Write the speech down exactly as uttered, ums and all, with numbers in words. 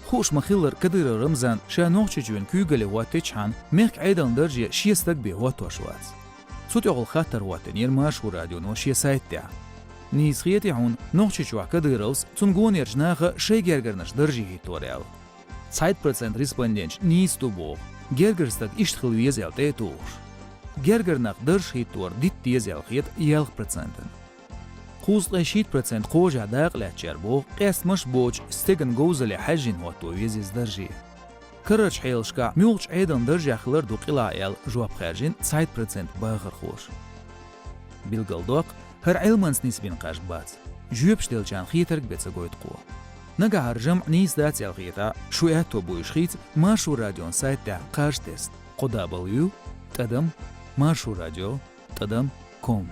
Хууш ма-хиллара, Кадыров Рамзан ша Нохчийчоьнан куьйгалле хӀоттийча хьан, мехкан Ӏедалан дарже шен стаг бен хӀоттош вац. Цу тӀехула хаттар хӀоттийнера Маршо радионо шен сайта тӀа. Нийса хетий хьуна Нохчийчохь Кадыровс, цунна гонахарча наха шайн гергарнаш дарже хӀиттор аьлла? Цхьайтта процент респонденташа нийса ду боху, гергара стаг иштта хила веза аьлла тӀе а тухуш. Гергара нах дарж хӀиттор дитта деза аьлла хета ялх процентана. Кхузткъе шийтта процент кхожахь дакъа лаьцначара боху, къестамаш боцуш стеган говзалле хьаьжжина хӀотто веза иза дарже. Карарчу хьелашкахь муьлххачу Ӏедалан даржехь хилар ду къилахь аьлла жоп хаьржина цхьайтта процент бахархоша. Билгалдоккху, хӀара Ӏилманца нисбина кхаж бац. Жоьпаш деллачарна хетарг бен ца гойту кхо. Нагахь хӀара жамӀ нийса дац аьлла хетахь, шун аьтто буьйш хийца Маршо радион сайта тӀехь кхаж тесна: кхо дабл ю тӀадам маршо радио тӀадам ком.